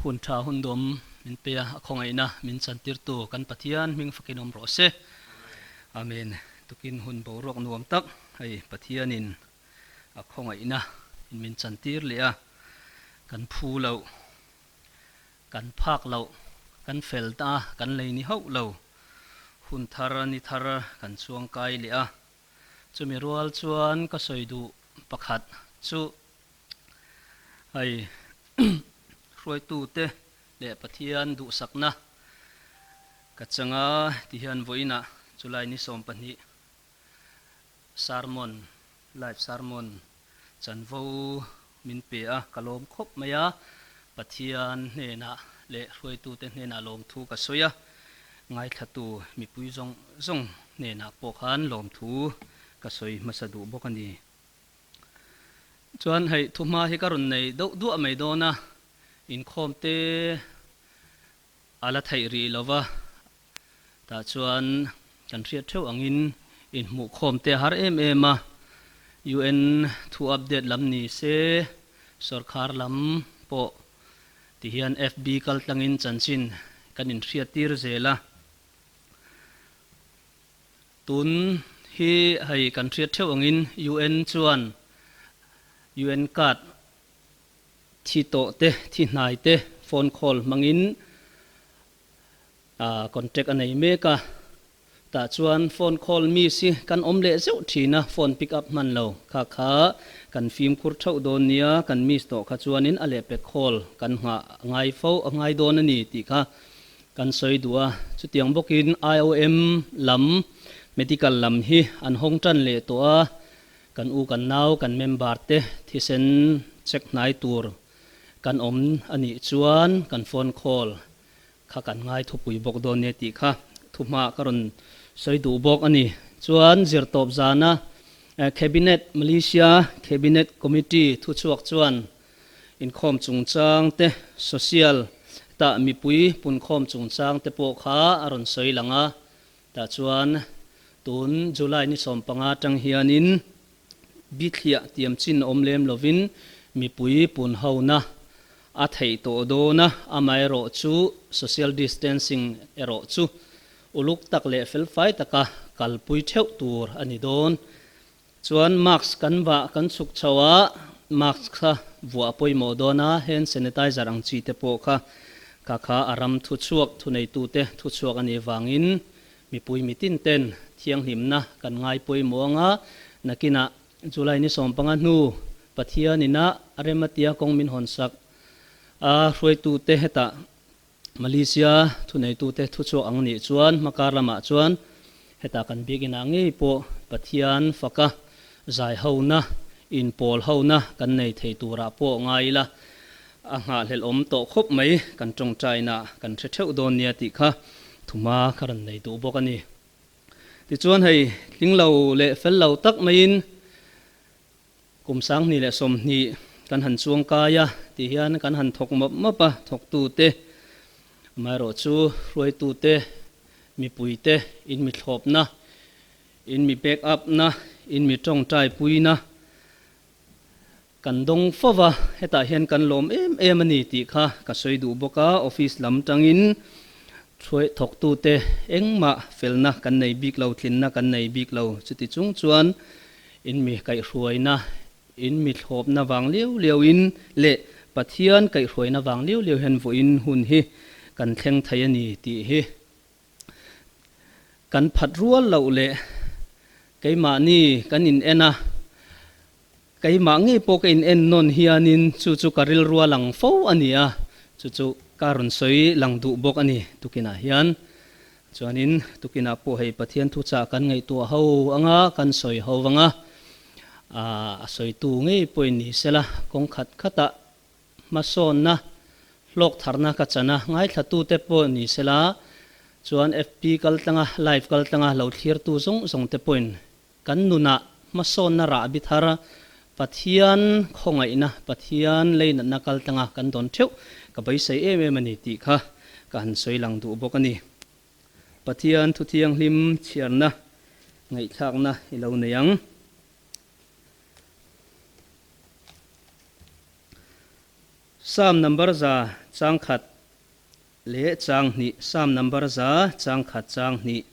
Hun tha hun dawm min pe a, a khawngaihna min chantirtu kan Pathian hming fakin awm rawh se. Amen. Tukin hun boruak nuam tak hei Pathianin a khawngaihna in min chantir leh a, kan phu loh, kan phak loh, kan fel ta kan lei ni hauh lo. Hun thar ni thar kan chuang kai leh a, chumi rual chuan ka sawi duh pakhat chu Hei hruaitute leh Pathian duhsakna ka changa ti hian vawiinah July ni 20 sermon, live sermon chanvo min pe a, ka lawm khawp mai a, Pathian hnenah leh hruaitute hnenah lawmthu ka sawi a, ngaithlatu mipui zawng zawng hnenah pawh khan lawmthu ka sawi hmasa duh bawk a ni. Chuan hei thuhma hi ka rawn nei deuh duah mai dawn a, inkhawm te a la theih rih lo va, tah chuan kan hriat theuh angin inhmuhkhawm te a har em em a, UN thu update lam ni se sawrkhar lam pawh ti hian FB kal tlangin chanchin kan inhriat tir zel a. Tun hi hei kan hriat theuh angin UN chuan UN card thi tawh te, thi hnai te phone call hmangin contact a nei mek a. Tah chuan phone call miss hi kan awm leh zeuh thin a, phone pick up hman lo kha kha kan fimkhur theuh dawn nia, kan miss tawh kha chuanin a lehpek call kan nghah ngai fo a ngai dawn a ni tih kha Kan sawi duh a, chutiang bawkin IOM lam, medical lam hi an hawng tan leh tawh a, kan u kan nau kan member te thisen check hnai tur kan awm a nih chuan kan phone call kha kan ngai thupui bawk dawn nia tih kha thuhma ka rawn sawi duh bawk a ni. Chuan zirtawp zana Cabinet Malaysia Cabinet Committee thuchhuak chuan Inkhawm chungchang te, social tah mipui punkhawm chungchang te pawh kha a rawn sawi lang a, tah chuan tun July ni 15 atang hianin bithliah tiam chin awm lem lovin mipui punhona a theih tawh dawn a, amaherawh chu social distancing erawh chu uluk tak leh felfai taka kalpui theuh tur a ni dawn. Chuan mask kan vah kan chhuk chho a, mask kha vuah a pawimawh dawn a, hand sanitizer ang chi te pawh kha ka kha a ram thuchhuak thuneitute thuchhuak a nih vangin mipui mitin ten thianghlimna kan ngai pawimawh ang a, nakinah July ni 15 hnu Pathian ina a rem a tia kawng min hawn sak a hruaitute hetah Malaysia thuneitute thuchhuak ang nih chuan hmakar lamah chuan heta kan biakinah ngei pawh Pathian faka zai hona, inpawl hona kan nei thei turah pawh ngai ila a nghahhlelh awm tawh khawp mai, kan tawngtaina kan hre theuh dawn nia tih kha thuma ka rawn nei duh bawk a ni. Tichuan hei tling lo leh fel lo tak maiin Kum 2020 kan han chuang kai a tih hian kan han thawk mawp mawp a, thawktute, amaherawhchu hruaitute, mipuite in mi thlawpna, in mi back up na, in mi tawngtai puina kan dawng fo va, hetah hian kan lawm em em a ni tih kha ka sawi duh bawk a, office lam tangin hruai thawktute engmah felna kan nei bik lo, tlinna kan nei bik lo, chuti chung chuan In mi kaihhruaina, in mi thlawpna vang liau liau in leh Pathian kaihhruaina vang liau liau hian vawiin hun hi kan thleng thei a ni tih hi kan phat rual loh leh keimahni kan in en a, keimah ngei pawh ka in en nawn hianin chu chu ka rilrua lang fo a ni a, chu chu ka rawn sawi lang duh bawk a ni tukinah hian. Chuanin tukinah pawh hei Pathian thuchah kan ngaihtuah ho anga kan sawi ho vanga a sawitu ngei pawhin ni sela kawng khat khatah hmasawnna hlawk tharna ka chan a, ngaithlatute pawh ni sela chuan FB kal tlanga live kal tlanga lo thlirtu zawng zawng te pawhin kan nunah hmasawnna rahbi thar Pathian khawngaihna Pathian leinatna kal tlanga kan dawn theuh ka beisei em em a ni tih kha ka han sawi lang duh bawk a ni. Pathian thu thianghlim chhiarna ngaihthlakna i lo nei ang. Psalm number 101 leh 2, Psalm number 101 2.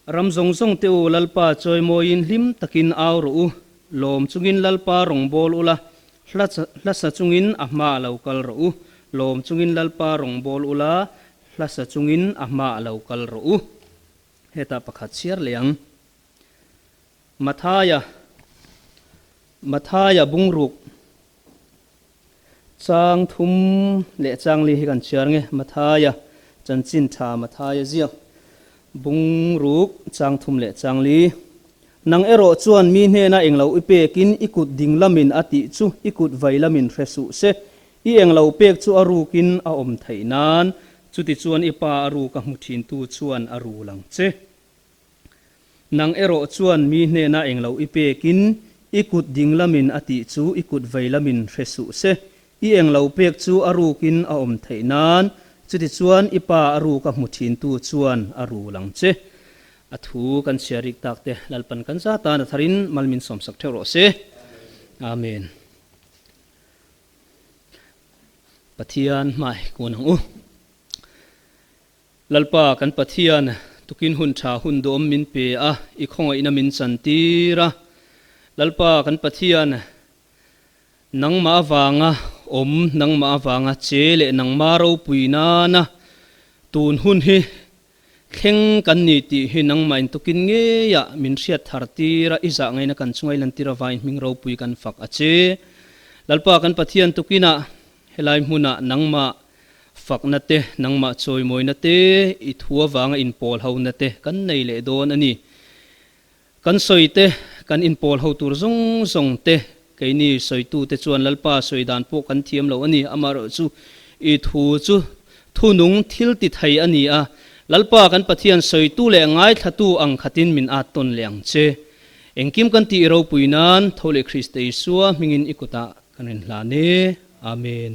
Ram zawng zawng te u, Lalpa chawimawiin hlim takin au rawh u, lawm chungin Lalpa rawn bawl ula, hla sa chungin a hma a lo kal rawh u, lawm chungin Lalpa rawn bawl ula, hla sa chungin a hma a lo kal rawh u. Hetah pakhat chhiar leh ang. Mathaia, Mathaia bungruk chang thum leh chang li hi kan chhiar nge, Mathaia chanchin tha Mathaia ziak bungruk chang thum leh chang li. Nang erawh chuan mi hnena englo i pekin i kut ding lamin a tih chu i kut vai lamin hre suh se, i englo pek chu a rukin a awm theih nan, chuti chuan i pa a ruk a hmu thintu chuan a ru lang che. Nang erawh chuan mi hnena englo i pekin i kut ding lamin a tih chu i kut vei lamin hre suh se. I englo pek chu a rukin a awm theih nan, chutichuan i pa a ruk a hmu thintu chuan a ru lang che. A thu kan chhiar rik tak te Lalpan kan za tan a tharin mal min sawmsak theuh rawh se. Amen. Pathian hmai kun ang u. Lalpa kan Pathian, tukin hun tha hun duhawm min pe a, i khawngaihna min chantir a. Lalpa kan Pathian, nangmah avanga awm, nangmah avanga che leh nangmah ropui nana tun hun hi thleng kan ni tih hi nangmah in tukin ngeiah min hriat thar tir a, i zah ngaihna kan chunga i lantir avain hming ropui kan fak a che. Lalpa kan Pathian, tukinah Helai hmunah nangmah fakna te, nangmah chawimawina te, i thu avanga inpawl hona te kan nei leh dawn a ni. Kan sawi te, kan inpawl ho tur zawng zawng te, keini sawitute chuan Lalpa sawi dan pawh kan thiam lo a ni. Amaherawhchu i thu chu thunung thil ti thei a ni a, Lalpa kan Pathian sawitu leh ngaithlatu ang khatin min at tawn leh ang che. Engkim kan tih ropui nan tho leh Krista Isua hmingin i kutah Kan in hlan e. Amen.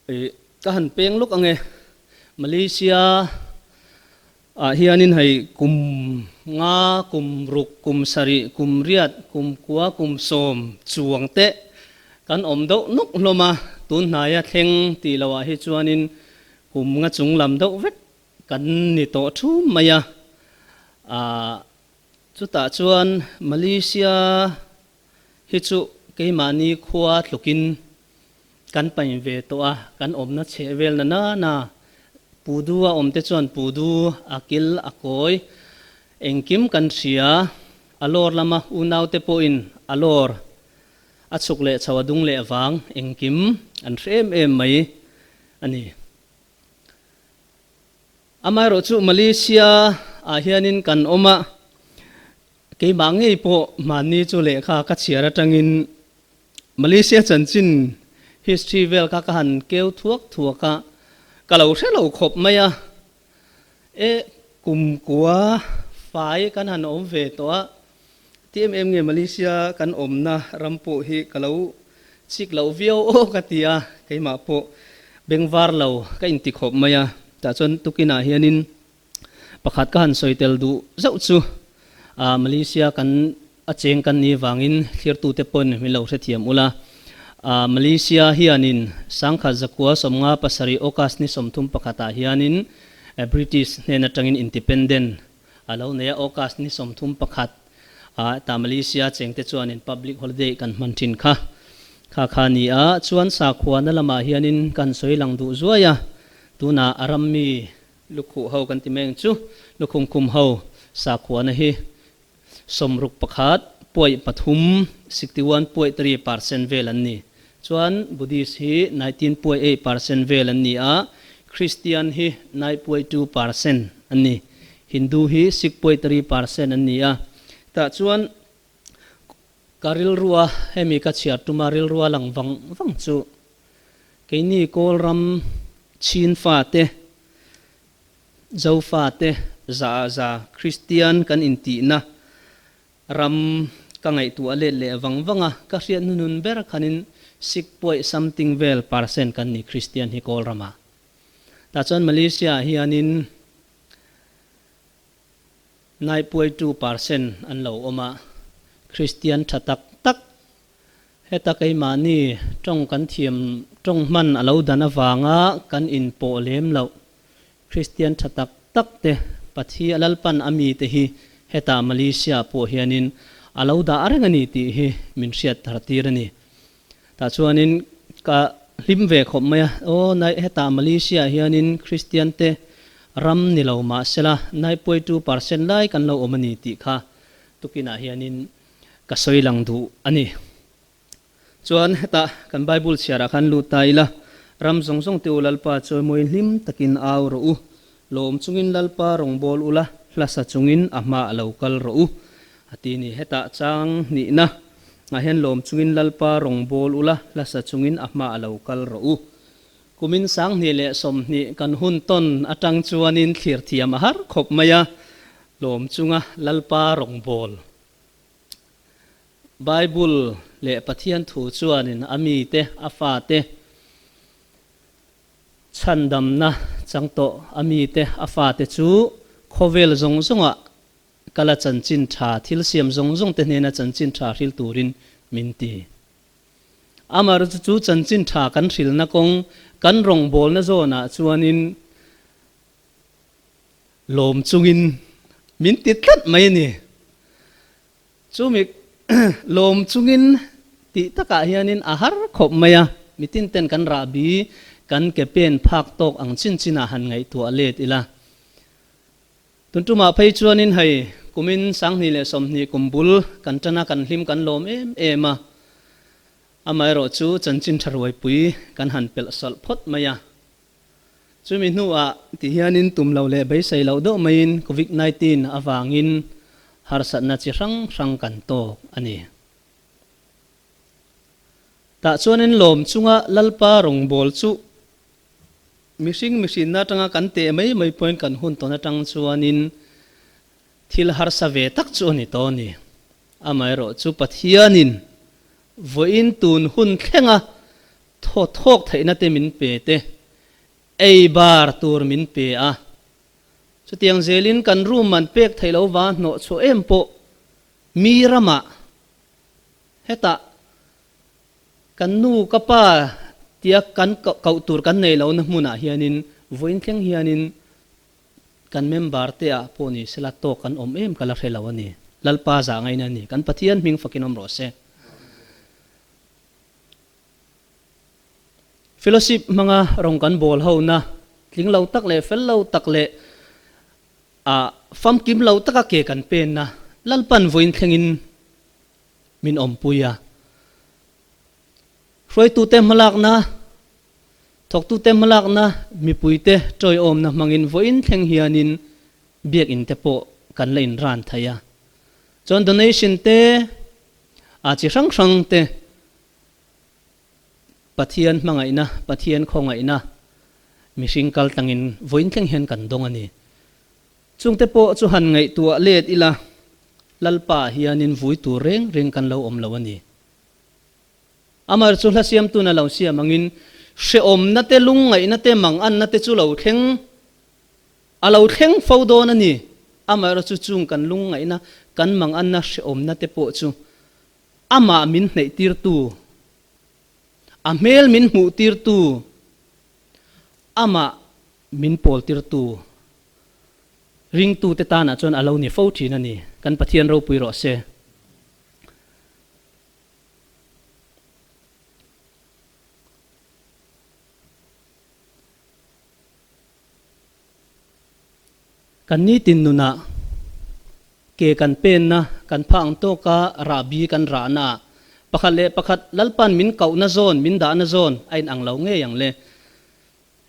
Hei ka han peng lawk ang e. Malaysia ah hianin hei kum nga, kum ruk, kum sarih, kum riat, kum kua, kum sawm chuang te kan awm deuh nuk hlawm a. Tun hnaia thleng tih loh ah hi chuanin Kum nga chung lam deuh vek kan ni tawh thum mai a, ah chutah chuan Malaysia hi chu keimahni khua tlukin kan pain ve tawh a, kan awmna chheh vel na nana Pudu a awm te chuan Pudu a kil a kawi engkim kan hria, a lawr lama unaute pawhin a lawr a chhuk leh chho a dung leh vang engkim an hre em em mai. a ni. Amaherawh chu Malaysia ah hianin kan awm a, keimah ngei pawh hmanni chu lehkha ka chhiar atangin Malaysia chanchin history vel kha ka han keu thuak thuak a, ka lo hre lo khawp mai a, e kumkua fai kan han awm ve tawh a, Ti em em nge Malaysia kan awmna ram pawh hi ka lo chik loh viau aw ka ti a, keimah pawh bengvar lo ka inti khawp mai a, tah chuan tukinah hianin pakhat ka han sawi tel duh zauh chu Malaysia kan a cheng kan nih vangin thlirtute pawn min lo hrethiam ula, Malaysia hianin sangkhat zakua 57 August ni 31 ah hianin British hnen atangin independent A lo nei a, August ni 31 ah ta Malaysia chengte chuanin public holiday kan hman thin kha. Kha kha ni a, chuan sakhuana lamah hianin kan sawi lang duh zuai a, tunah a rammi lukhuh ho kan ti meng chu, lukhum khum ho sakhuana hi 61.3, 61.3%, vel an ni. Chuan Buddhist hi 19.8% vel an ni a, Christian hi 9.2% an ni. Hindu hi 6.3% an ni a. Tah chuan ka rilrua hemi ka chhiar tuma rilrua lang vang vang chu keini Kawl ram Chin fate, Zo fate za za Kristian kan intihna Ram ka ngaihtuah let leh vang vang a, ka hriat hnunun ber khanin sik puaih something vel percent kan ni Kristian hi Kawl ramah. Tah chuan Malaysia ah hianin 9.2% an lo awm a, Kristian tha tak tak heta keimahni tawng kan thiam tawng hman a lo dan avanga kan inpawh lem loh Kristian tha tak tak te Pathi a Lalpan a mite hi hetah Malaysia pawh hianin a lo dah reng a ni tih hi min hriat thar tir a ni. Tah chuanin ka hlim ve khawp mai a, aw nai hetah Malaysia hianin Kristian te ram ni lo mahsela 9.2% lai kan lo awm a ni tih kha tukinah hianin ka sawi lang duh a ni. Chuan hetah kan Bible chhiarah khan lut ta ila, Ram zawng zawng te u Lalpa chawimawi hlim takin au rawh u, lawm chungin Lalpa rawngbâwl ula, hlasa chungin a hma a lo kal rawh u, a ti ni. Hetah chang hnihna ah hian lawm chungin Lalpa rawngbâwl ula, hlasa chungin a hma a lo kal rawh u. Kumin 2020 kan hun tawn atang chuanin thlir thiam a har khawp mai a, lawm chunga Lalpa rawngbâwl. Bible leh Pathian thu chuanin a mite, a fate chhandamna chang tawh a mite, a fate chu khawvel zawng zawngah kala chanchin tha, thil siam zawng zawng te hnena chanchin tha hril turin min ti. Amaherawhchu chu chanchin tha kan hrilna kawng, kan rawngbawlna zawnah chuanin lawm chungin min ti tlat mai a ni. Chumi lawm chungin tih takah hianin a har khawp mai a, mitin ten kan rahbi kan ke pen phak tawk ang chin chinah han ngaihtuah let ila. Tun tumah phei chuanin hei kumin 2020 kum bul kan tana kan hlim kan lawm em em a, amaherawh chu chanchin tha ruaipui kan han pelh sawlh phawt mai a. Chumi hnuah ti hianin tum lo leh beisei loh deuh maiin Covid 19 avangin harsatna chi hrang hrang kan tawk a ni. Tah chuanin lawm chunga Lalpa rawngbâwl chu mihring mihrinna atanga kan teh mai mai pawhin kan hun tawn atang chuanin thil harsa ve tak chu a ni tawh a ni. Amaherawhchu Pathianin vawiin tun hun thlenga Thaw thawk theihna te min pe te, ei bar tur min pe a. Chutiang zelin kan room man pek theih lo va hnawh chhuah em pawh mi ramah hetah kan nu ka pa tia kan koh tur kan nei lohna hmunah hianin vawiin thleng hianin kan member te ah pawh ni sela tawk kan awm em ka la hre lo a ni. Lalpa zah ngaina a ni. Kan Pathian hming fakin awm rawh se. Fellowship hmanga rawng kan bawl ho na tling lo tak leh fel lo tak leh ah famkim lo taka ke kan pen na Lalpan vawiin thlengin min awmpui a. Hruaitute hmalakna, thawktute hmalakna, mipuite tawiawmna hmangin vawiin thleng hianin biakinn te pawh kan la inran thei a. Chuan donation te A chi hrang hrang te Pathian hmangaihna, Pathian khawngaihna mihring kal tlangin vawiin thleng hian kan dawng a ni. Chungte pawh chu han ngaihtuah let ila, Lalpa hianin vui tur reng reng kan lo awm lo a ni. Amar chu hla siamtun a lo siam angin hrehawmna te, lungngaihna te, manganna te chu lo thleng A lo thleng fo dawn a ni. Amaherawhchu chung kan lungngaihna, kan manganna hrehawmna te pawh chu amah min hneihtirtu, a hmel min hmuhtirtu, amah min pawltirtu ringtute tanah chuan a lo ni fo thin a ni. Kan Pathian ropui rawh se. Kan nitin nunah ke kan penna, kan pha ang tawka rahbi kan rahna ah pakhat leh pakhat Lalpan min kohna zawn, min dahna zawn a inang lo ngei ang le.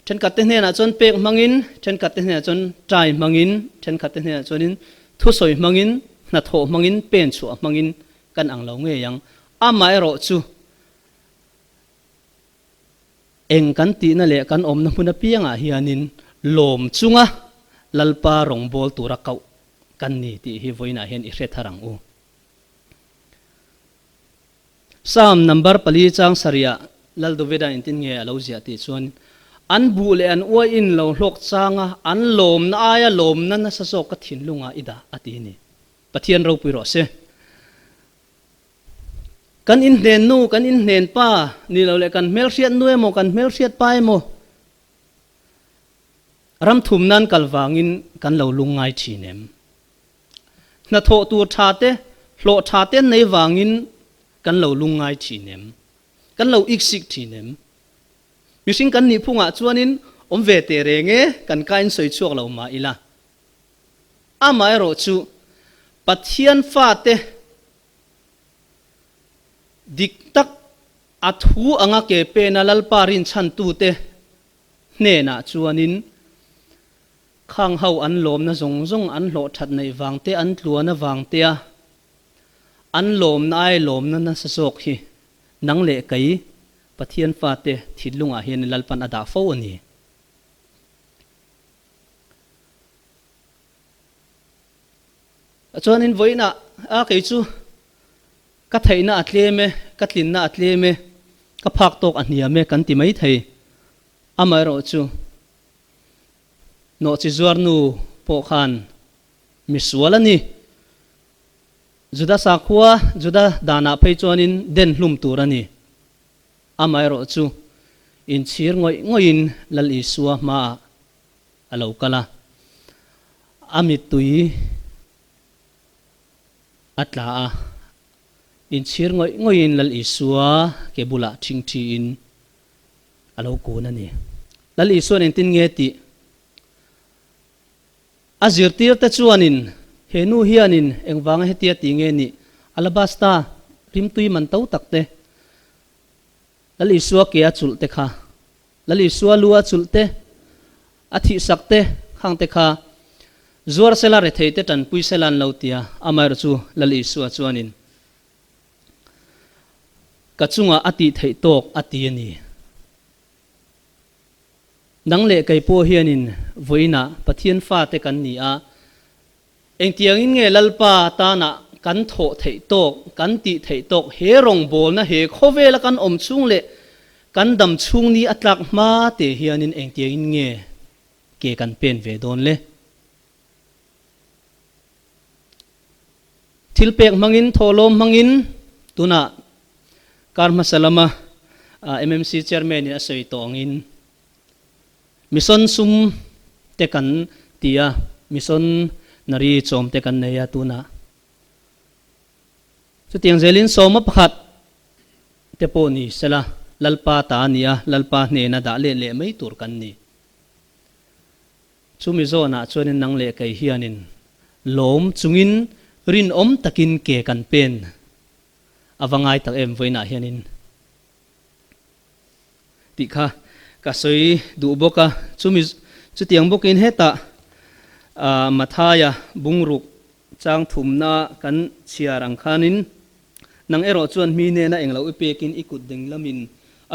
Thenkhat te hnenah chuan pek hmangin, thenkhat te hnenah chuan tai hmangin, thenkhat te hnenah chuanin thusawi hmangin, hnathawh hmangin, pen chhuah hmangin kan ang lo ngei ang. Amaherawhchu Eng kan tihna leh kan awmna hmun apiangah hianin lawm chunga Lalpa rawngbâwl tura koh kan ni tih hi vawiinah hian i hre thar ang u. Psalm number pali chang sarihah Lal Davida engtin nge a lo ziah tih chuan, An buh leh an uai in lo hlawk chang a, an lawmna aia lawmna nasa zawk ka thinlungah i dah, a ti a ni. Pathian ropui rawh se. Kan inhnen nu, kan inhnen pa ni lo leh kan hmelhriat nu emaw, kan hmelhriat pa emaw ram thum nan kal vangin kan lo lungngai thin em? Hnathawh tur tha te, hlawh tha te an nei vangin kan lo lungngai thin em? Kan lo iksik thin em? Mihring kan nih phungah chuanin awm ve teh reng e, kan kain sawi chhuak lo mah ila. Amaherawhchu, Pathian fate dik tak a thu anga ke pena Lalpa rinchhantute hnenah chuanin khang ho an lawmna zawng zawng an hlawh that neih vang te, an tluan avang tea an lawmna ai lawmna nasa zawk hi nang leh kei Pathian fate thinlungah hian Lalpan a dah fo a ni. Chuanin vawiinah a kei chu ka theihna a tlem e, ka tlinna a tlem e, ka phak tawk a hniam e kan ti mai thei. Amaherawhchu nawhchi zuarnu pawh khan misual a ni. Juda sakhua, Juda danah phei chuanin den hlum tur a ni. Amaherawhchu inchhir ngawih ngawihin Lal Isua hmaah a lo kal a, a mittui a tla a, inchhir ngawih ngawihin Lal Isua ke bulah thingthiin a lo kun a ni. Lal Isua'n engtin nge tih a zirtirte chuanin he nu hianin engvanga hetia tih nge nih alabasta rimtui man to tak te Lal Isua ke a chulh te kha Lal Isua lu a chulh te, a thihsak te, khang te kha zuar sela rethei te tanpui sela an lo ti a, amaherawh chu Lal Isua chuanin ka chungah a tih theih tawk a ti a ni. Nang leh kei pawh hianin vawiinah Pathian fate kan ni a, Engtiangin nge Lalpa tana kan thawh theih tawk, kan tih theih tawk he rawngbawlna he khawvela kan awm chhung leh kan dam chhung ni a tlak hma te hianin engtiangin nge ke kan pen ve dawn le? Thil pek hmangin, thawhlawm hmangin tunah kar hmasa lama MMC Chairman in a sawi tawh angin Mission sum te kan ti a, mission nari chawm te kan nei a tunah. Chutiang zelin sawma pakhat te pawh ni sela, Lalpa ta a ni a, Lalpa hnena dah let leh mai tur kan ni. Chumi zawnah chuanin nang leh kei hianin lawm chungin rinawm takin ke kan pen a va ngai tak em vawiinah hianin. Tih kha ka sawi duh bawk a, chumi chutiang bawkin hetah Mathaia bungruk chang thumna kan chhiar ang khanin nang erawh chuan mi nena englo i pekin i kut ding lamin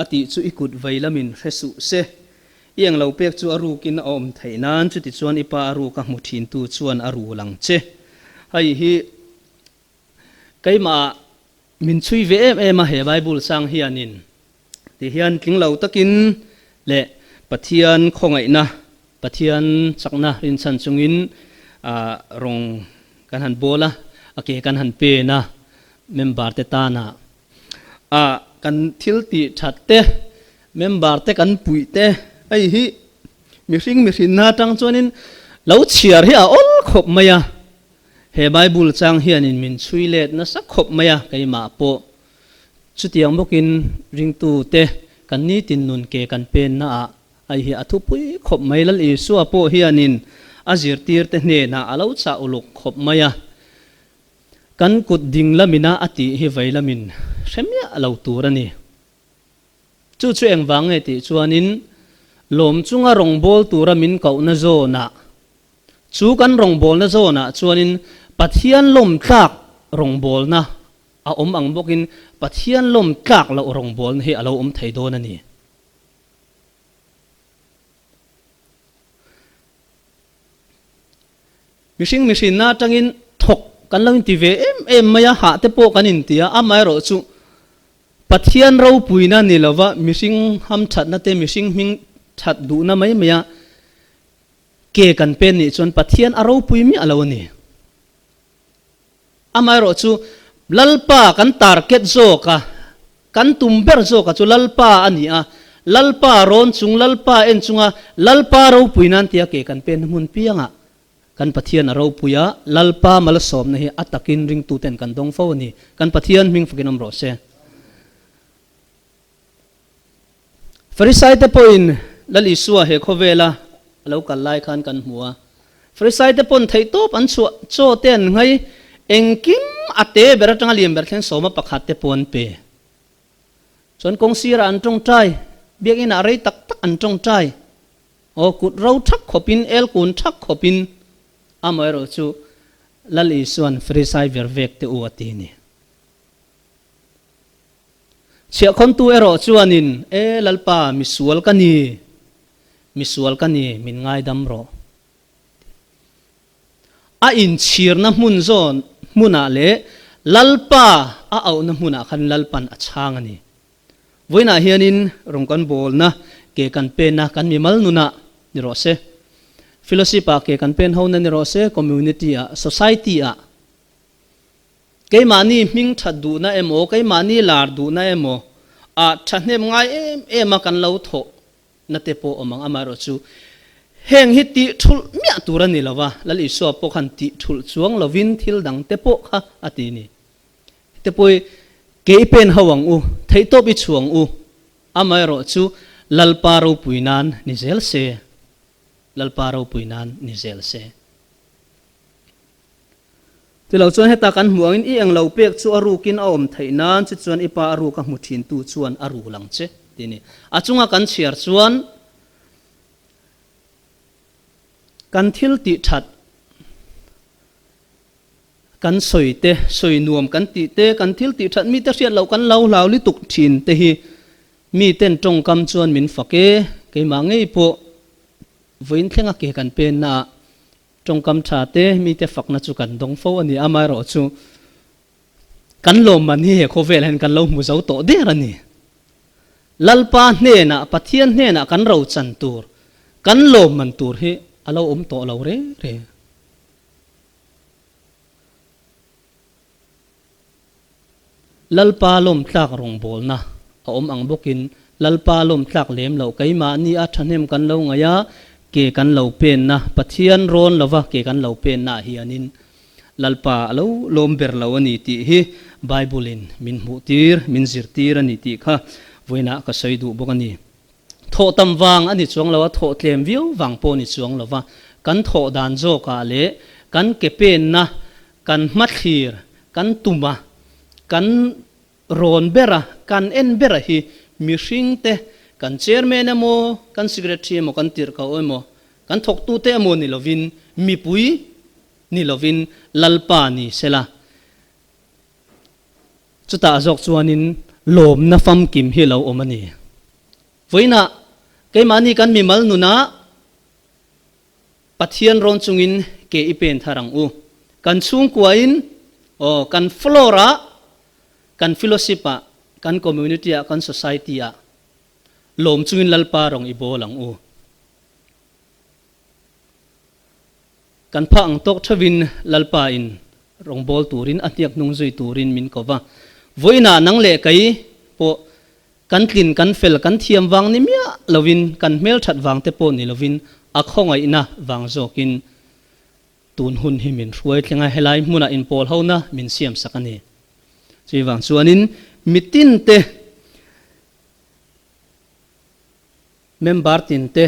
a tih chu i kut vei lamin hre suh se, i englo pek chu a rukin a awm theih nan chutichuan i pa a ruk a hmu thintu chuan a rul ang che. Hei hi Keimah min chhui ve em em a he Bible sang hianin ti hian tling lo takin leh Pathian khawngaihna, Pathian chakna rinchhan chungin rawng kan han bawl a, a ke kan han pen a, member te tana a kan thil tih that te, member te kan puih te hei hi mihring mihrinna atang chuanin lo chhiar hi a awl khawp mai a. He Bible chang hianin min chhui let nasa khawp mai a, keimah pawh chutiang bawkin ringtute kan nitin nun ke kan penna ah ai hi a thupui khawp mai. Lal Isua pawh hianin a zirtirte hnenah a lo chah uluk khawp mai a, kan kut ding lamina a tih hi vei lamin hre miah lo tur a ni. Chu chu engvang nge tih chuanin lawm chunga rawngbâwl tura min kohna zawnah Chu kan rawngbawlna zawnah chuanin Pathian lawm tlak rawngbawlna a awm ang bawkin Pathian lawm tlak loh rawngbawlna hi a lo awm thei dawn a ni. Mihring mihrinna atangin thawk kan lo inti ve em em mai a, hah te pawh kan inti a, amaherawhchu Pathian ropuina ni lova mihring hamthatna te, mihring hming. That duhna mai maia ke kan pen nih chuan Pathian a ropui miah lo a ni. Amaherawhchu Lalpa kan target zawka, kan tum ber zawka chu Lalpa a ni a, Lalpa rawn chung, Lalpa en chunga Lalpa ropui nan tia ke kan pen hmun piangah kan Pathian a ropui a, Lalpa malsawmna hi a takin ringtuten kan dawng fo a ni. Kan Pathian hming fakin awm rawh se. Farisaite pawhin Lal Isua he khawvela a lo kal lai khan kan hmu a. Farisaite pawn theihtawp an chhuah chaw te an nghai, engkim a te ber atanga lian ber thleng sawma pakhat te pawh an pe. Chuan kawng sirah an tawngtai, biakinah rei tak tak an tawngtai. Aw, kut ro thak khawpin, el kun thak khawpin, amaherawhchu Lal Isua'n Farisai ver vek te u a ti ni. Chhiahkhawntu erawh chuanin, E Lalpa, misual ka ni, misual ka ni, min ngaidam rawh. A inchhirna hmun zawn hmunah leh Lalpa a auhna hmunah khan Lalpan a chhang a ni. Vawiinah hianin rawng kan bawlna ke kan penna kan mimal nunah ni rawh se, fellowship-ah ke kan pen hona ni rawh se, community-ah, society-ah, Keimahni hming that duhna emaw, keimahni lar duhna emaw ah thahnem ngai em em a kan lo thawh na te pawh awm ang. Amaherawh chu heng hi tih thulh miah tur a ni lo va, Lal Isua pawh khan tih thulh chuang lovin thil dang te pawh kha a ti ni. Hete pawh hi ke i pen ho ang u, theihtawp i chhuang u, amaherawh chu Lalpa ropui nan ni zel se, Lalpa ropui nan ni zel se. Tilo chuan heta kan hmuh angin i englo pek chu a rukin a awm theih nan che chuan i pa a ruk a hmu thintu chuan a rul ang che tih a ni. A chunga kan chhiar chuan kan thil tih that kan sawi te, sawi nuam kan tih te, kan thil tih that mite hriat loh kan lo hlau lutuk thin te hi miten tawngkam chuan min fak e, keimah ngei pawh vawiin thlenga ke kan penna ah Tawngkam tha te mite fakna chu kan dawng fo a ni. Amaherawh chu kan lawmman hi he khawvel hian kan lo hmu zo tawh der a ni. Lalpa hnenah, Pathian hnenah kan rochan tur, kan lawmman tur hi a lo awm tawh lo reng reng. Lalpa lawmtlak rawngbawlna a awm ang bawkin Lalpa lawmtlak lem loh keimahni a thahnem kan lo ngaih a, ke kan lo penna, Pathian rawn lova ke kan lo penna ah hianin Lalpa a lo lawm ber lo a ni tih hi Bible-in min hmuhtir, min zirtir a ni tih kha vawiinah ka sawi duh bawk a ni. Thawh tam vang a ni chuang lo a, thawh tlem viau vang pawh a ni chuang lo va, kan thawh dan zawkah leh kan ke penna Kan hmathlir, kan tum a, kan rawn ber a, kan en ber a hi mihring te, kan chairman emaw, kan secretary emaw, kan tirhkoh emaw, kan thawktute emaw ni lovin, mipui ni lovin Lalpa ni sela. Chutah zawk chuanin lawmna famkim hi lo awm a ni. Vawiinah keimahni kan mimal nunah Pathian rawn chungin ke i pen thar ang u. Kan chhungkuain, aw, kan floor-ah, kan fellowship-ah, kan community-ah, kan society-ah lawm chungin Lalpa rawng i bawl ang u. Kan phah ang tawk theuhin Lalpa in rawng bawl turin, a hniak hnung zui turin min ko va. Vawiinah nang leh kei pawh Kan tlin, kan fel, kan thiam vang ni miah lovin, kan hmelthat vang te pawh ni lovin, a khawngaihna vang zawkin tun hun hi min hruai thleng a, helai hmunah inpawl hona min siam sak a ni. Chuvang vang chuanin mitin te, member tin te,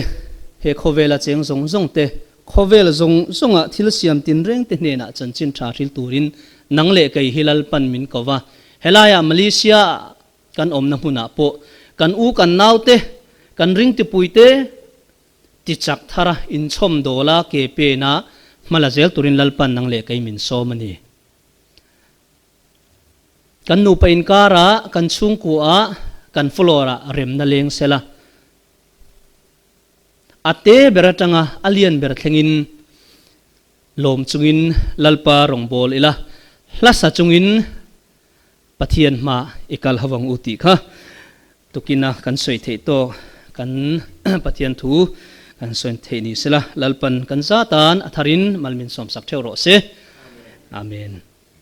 he khawvela cheng zawng zawng te, khawvel zawng zawnga thil siam tinreng te hnenah chanchin tha hril turin nang leh kei hi Lalpan min ko va, helaiah Malaysia Kan awmna hmunah pawh kan u kan naute, kan ringtipuite tichak thara inchhawm dawla ke pena hma la zel turin Lalpan nang leh kei min sawm a ni. Kan nupa inkara, kan chhungkuaah, kan floor-ah remna leng sela. A te ber atanga a lian ber thlengin lawm chungin Lalpa rawngbâwl ila, hla sa chungin Pathian hma i kal ho ang u tih kha tukina kan sawi theih tawk. Kan Pathian thu kan sawi theih ni sela, Lalpan kan zatan a tharin mal min sawmsak theuh rawh se. Amen.